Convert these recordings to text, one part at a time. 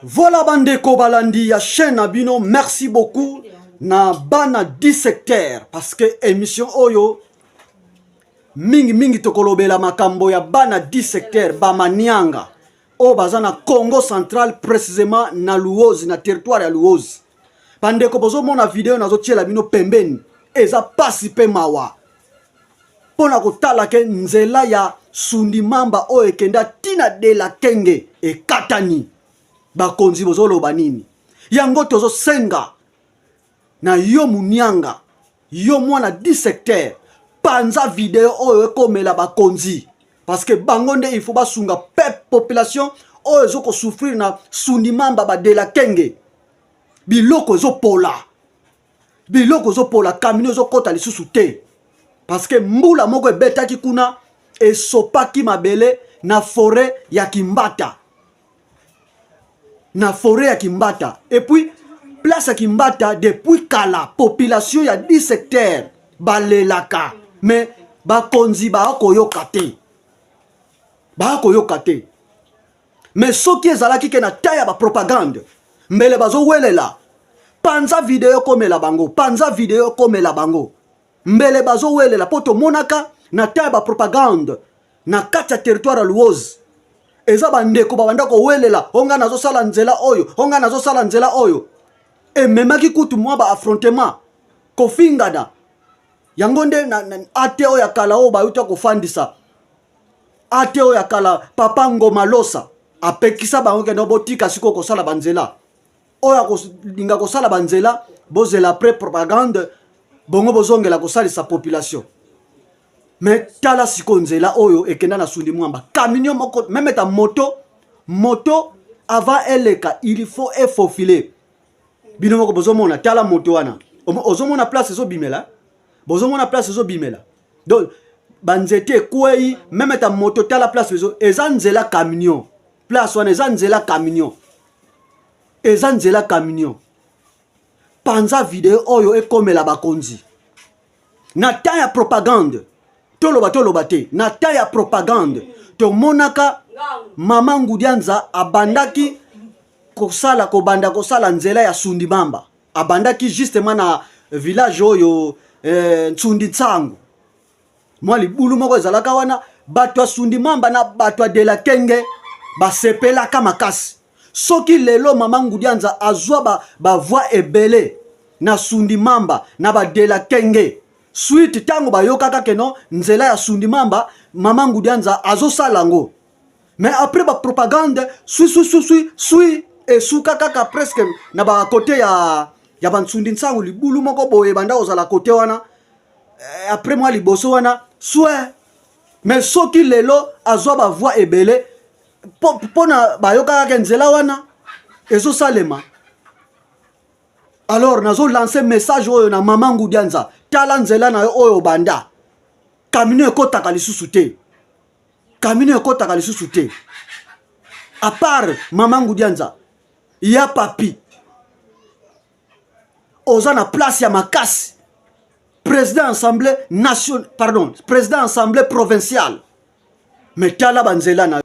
Voilà bandeko balandi ya chaîne na bino, merci beaucoup na bana 10 secteurs parce que émission oyo mingi mingi tokolobela makambo ya bana 10 secteurs bamanianga oyo baza na Congo central précisément na Luozi na territoire ya Luozi. Bandeko bozomona video nazotiela bino pembeni eza pasi pe mawa mpo na kotala ke nzela ya Sundimamba oyo ekenda tina de la Kenge ekatani. Bakonzi bozoloba nini? Yango tozosenga na yo munianga, yo mwana 10 secteur, panza video oyo ekomela bakonzi parce que bango nde il faut basunga peuple population oyo ezo kosouffrir na Sundimamba ba de la Kenge. Biloko ezopola biloko ezopola kamino ezokɔta lisusu te parce que mbula moko ebetaki kuna esopaki mabele na foret ya Kimbata, na foret ya Kimbata. Et puis place ya Kimbata depuis kala population ya 10 secteurs balelaka, mais bakonzi bakoyoka te, bakoyoka te. Mais soki ezalaki ke na ta ya bapropagande mbele bazowelela panza video komela bango, panza video komela bango, mbele bazowelela mpo tomonaka na ta ya bapropagande na kati ya territoire ya Luozi eza bandeko babanda kowelela o ngai nazosala nzela oyo, o ngai nazosala nzela oyo, ememaki kutu mwa ba affrontement kofingana. Yango nde na, na, ate oyo ya kala oyo bayuta kofandisa ate oyo ya kala papa Ngoma Losa apekisa bango kende botika sikoyo kosala banzela oyo akolinga kosala banzela bozela après propagande bongo bozongela kosalisa population. Mais tala sikoyo nzela oyo ekenda na Sundi Mwamba, camion moko meme ta moto moto avant eleka il faut efofile. Bino moko bozomona, tala moto wana ozomona place ezobimela, bozomona place ezobimela. Donc banzete ekwei meme ta moto, tala place ezo eza nzela camion, place wana eza nzela camion, eza nzela camion. Panza video oyo ekomela bakonzi na temps ya propagande, toloba toloba te, na temps ya propagande tomonaka mama Ngudianza abandaki kosala kobanda kosala nzela ya Sundimamba, abandaki justement na village oyo eh, Nsundi Nsangu, mwa libulu moko ezalaka wana, bato ya Sundimamba na bato ya de la Kenge basepelaka makasi. Soki lelo mama Ngudianza azwa ba voix ebele na Sundimamba na ba de la Kenge, suite ntango bayokaka keno nzela ya Sundimamba mama Ngudianza azosala yango, mais après ba propagande sui sui sui sui sui esuka kaka presque na ba côté ya ya bansundi nsango, libulu moko boye banda kozala côté wana eh, après mwa liboso wana swe. Mais soki lelo azwa ba voix ebele mpona bayokaka ke nzela wana ezosalema, alors nazo lancer message oyo na mama Ngudianza, tala nzela na yo oyo banda kamino ekotaka lisusu te, kamino ekotaka lisusu te. À part mama Ngudianza ya papi oza na place ya makasi, président assemblée nation, pardon, président assemblée provinciale, mais tala banzela na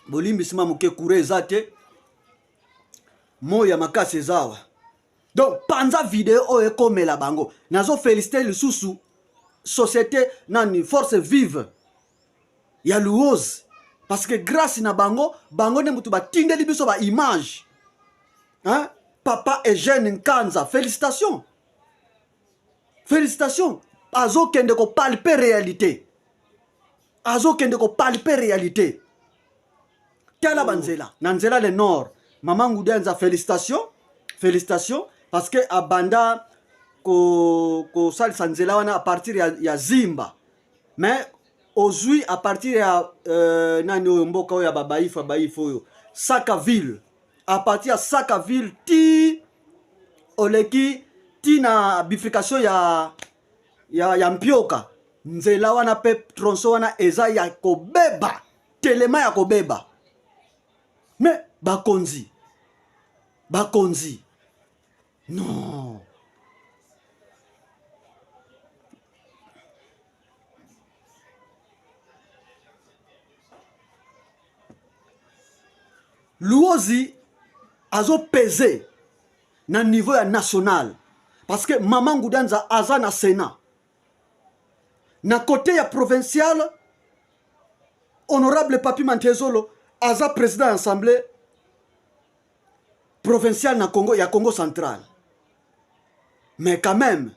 bolimbisima moke, courant eza te, moi ya makasi eza awa. Donc panza video oyo ekomela bango. Nazo féliciter lisusu société nani force vive ya Luozi parce que grâce na bango, bango nde mutu batindeli biso ba image, hein? Papa Eugène Nkanza, félicitations, félicitations, azokende kopalper réalité, azokende kopalper réalité. Tala banzela na nzela le nord, mama Ngudianza, félicitations, félicitations, parce que abanda kosalisa ko nzela wana à partir ya, ya Zimba, mais ozwi à partir ya euh, nani oyo mboka oyo ya babaifa baifa oyo Sakaville, à partir ya Sakaville ti oleki ti na bifurcation ya, ya, ya Mpioka, nzela wana mpe tronçon wana eza ya kobeba, telema ya kobeba. Mais bakonzi bakonzi non. Luozi azo peser na niveau ya national parce que Maman Ngudanza aza na Sénat. Na côté ya provincial, honorable Papi Mantezolo aza président ya assemblée provinciale na Congo ya Congo central. Mais quand même,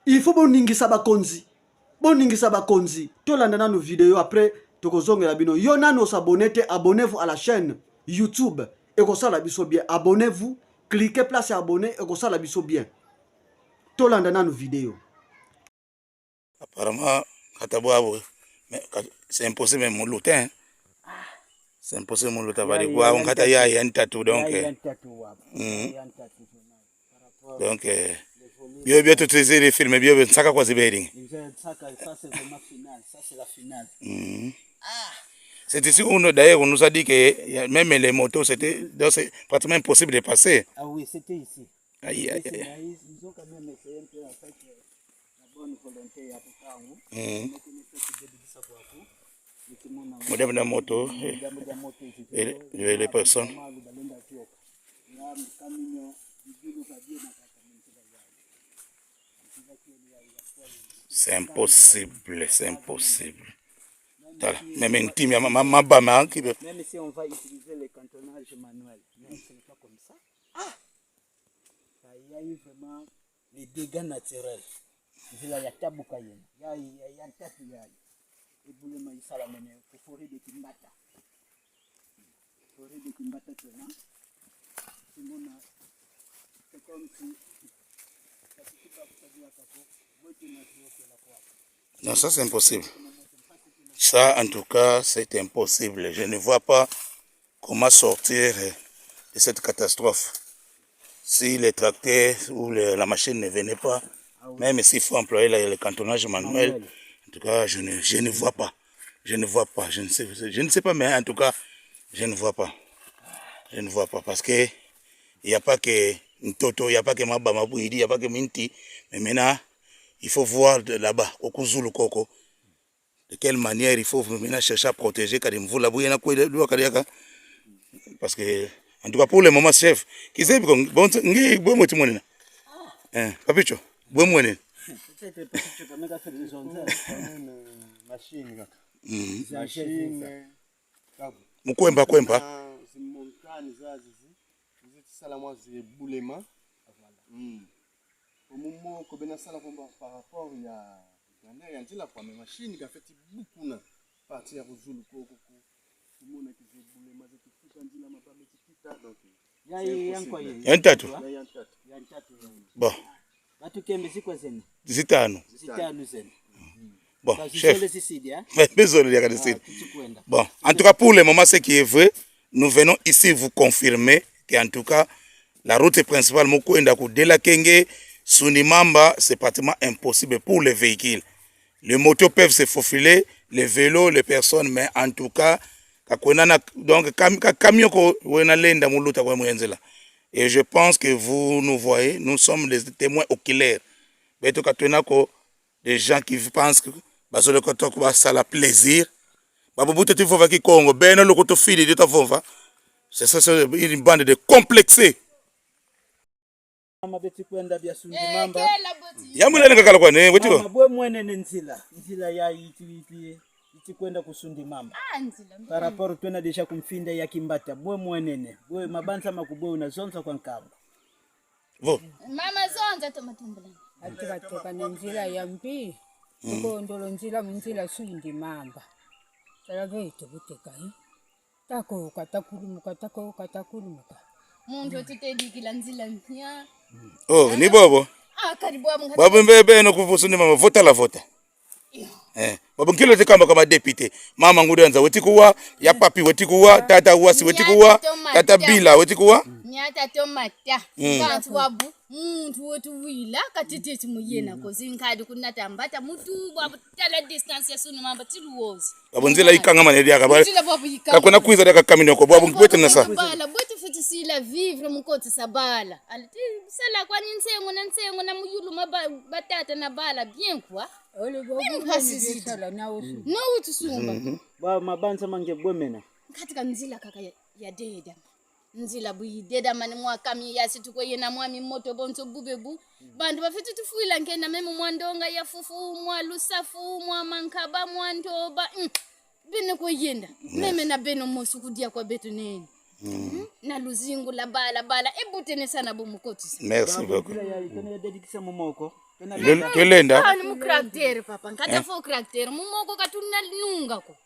il faut boningisa bakonzi. Boningisa bakonzi. Tolanda nanu video après tokozongela bino. Yo nanu osabonne te, abonnez-vous à la chaîne YouTube. Ekosala biso bien. Abonnez-vous, cliquez place ya abonner, ekosala biso bien. Tolanda nanu video. Apparemment, Katabwabo, mais c'est impossible même muluta. Hein? C'est impossible muluta bali kwa ngata ya ya ntatu donc. Donc bio bio tutiziri les films bio bio nsaka kwa ziberi. Ça c'est vraiment final, ça c'est la finale. C'est ici où on, d'ailleurs on nous a dit que même les motos c'était donc c'est pratiquement impossible de passer. Ah oui, c'était ici. Aïe aïe aïe. Ils ont quand même essayé un peu avec la bonne volonté ya Kukangu. Modèle de moto et les personnes. C'est impossible, c'est impossible. Même une team, ma ma qui Même si on va utiliser le cantonnage manuel, mais ce n'est pas comme ça. Ah! Il y a eu vraiment les dégâts naturels. Nzila ya tabuka yena. Ya ya ya ntatu ya. Ebulema isala mene ku forêt de Kimbata. Forêt de Kimbata tena. Simona c'est comme si Non, ça c'est impossible. Ça, en tout cas, c'est impossible. Je ne vois pas comment sortir de cette catastrophe. Si les tracteurs ou la machine ne venaient pas, même s'il faut employer le cantonnage manuel, en tout cas, je ne vois pas. Je ne vois pas. Je ne sais pas, mais en tout cas, je ne vois pas. Je ne vois pas parce que il n'y a pas que Ntoto, il n'y a pas que Mabamabouidi, il n'y a pas que Minti. Mais maintenant, il faut voir de là-bas, au Kuzulu Koko, de quelle manière il faut maintenant chercher à protéger Parce que, en tout cas, pour le moment, chef, qui sait, bon, bon, bon, hein, Papicho, bon, bon, Peut-être Papicho, quand même, a fait des ondes. Machine, machine. Mukwemba, kwemba. Montagne, sala mwa zebulema. Omumo kobena sala komba par rapport ya grandeur ya nzela kwa mais machine ka feti bukuna partie ya Kuzulu koko kumona ki zebulema zetifika nzila mababe tikita donc ya ya nkwa ye. Ya ntatu. Ya ntatu. Ya ntatu. Bon. Batukembe zikwa zene. Zitano. Zitano zene. Bon, chef. Désolé, Bon, en tout cas, pour le moment, ce qui est vrai, nous venons ici vous confirmer qu'en tout cas, la route principale, Mokwenda, Dela Kenge, Sunimamba, c'est pratiquement impossible pour les véhicules. Les motos peuvent se faufiler, les vélos, les personnes, mais en tout cas, donc, camion, et je pense que vous nous voyez, nous sommes les témoins oculaires. Des gens qui pensent que ça la plaisir. C'est ça, c'est une bande de complexés. Yamula kakala kwa ne wetiko. Mama mwene ne nzila, nzila ya iti iti kwenda kusundi mamba. Ah nzila. Par rapport twena deja kumfinda ya Kimbata, bwe mwenene, bwe mabanza makubwe unazonza kwa nkamba. Vo. Mama zonza tomatumbula. Atikatoka ne nzila ya mbi. Tukondolo nzila nzila sundi mamba. Sala vetu buteka hi. Tako katakulumuka tako katakulumuka. Muntu otutedikila nzila mpya. Oh, ni bobo. Ah, karibu amu. Babo mbebe no kuvusu ni mama vota la vota. Eh, babo nkilo tikamba kama député. Mama ngudanza wetikuwa, ya papi wetikuwa, tata wasi wetikuwa, tata bila wetikuwa. Nyata tomata. Kantu wabu muntu wotuwila katititi muyena kozi nkadi kunatambata mutu bwabu tala distance ya sunu mamba tiluwozi. Babo nzila ikanga manedi yakaba. Nzila bwabu ikanga. Kakona kuiza daka kamino ko bwabu ngibwete nasa. Bala bwetu futisila vivre mukoti sabala. Aliti sala kwa ninsengo na nsengo na muyulu maba batata na bala bien quoi. Ole bobo No utusumba. Ba mabanza mange bwemena. Katika nzila kaka Ya dedama nzila buyidedama ni mwakami yasi tukweyena mwami moto bonso bubebu bantu bafiti tufuila nkenda meme mwa ndonga ya fufu mwa lusafu mwa mankaba mwa ntoba Bene kuyenda meme na beno mosu kudia kwa betu neni. Na luzingu la bala bala ebutene sana bomukotisa. Merci beaucoup. Dedikisa mumoko. Twelenda. Ah, ni mukaraktere papa nkata fo karaktere mumoko katuna nunga ko.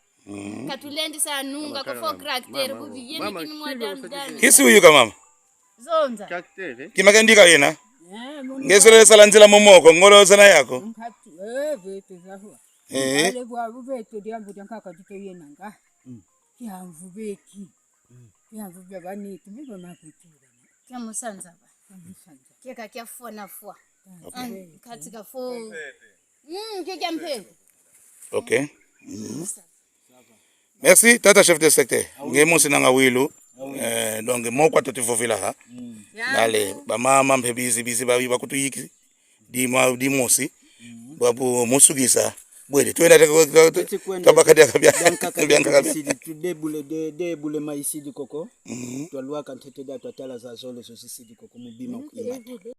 Katulendisa nunga ko fo karaktere kuvi yeni kini mwa dami dami. Kisi uyuka mama. Zonza. Caractère. Kimakandika yena. Ngesolesa nzila mumoko ngolo sana yako. Nkati eh vetu zahwa. Eh. Ale bwabu vetu dyambu dyankaka ditoyenanga. Kyamvu beki. Kyamvu bya banitu biba makutura. Kya musanza ba. Musanza. Keka kya fua na fua. Katika fo. Keka mpe. Ok. Merci tata chef de secteur. Nge nanga wilu. Donc moko atotifofila ha. Nale bamama mpe bizi bizi babi bakutuyiki dima dimosi. Babu musugisa bwele twenda tabakadia kabya byanka kabya. Tudebule debule maisidi koko. Twalwaka ntete da twatala za zolo zosisidi koko mubima kuimbata.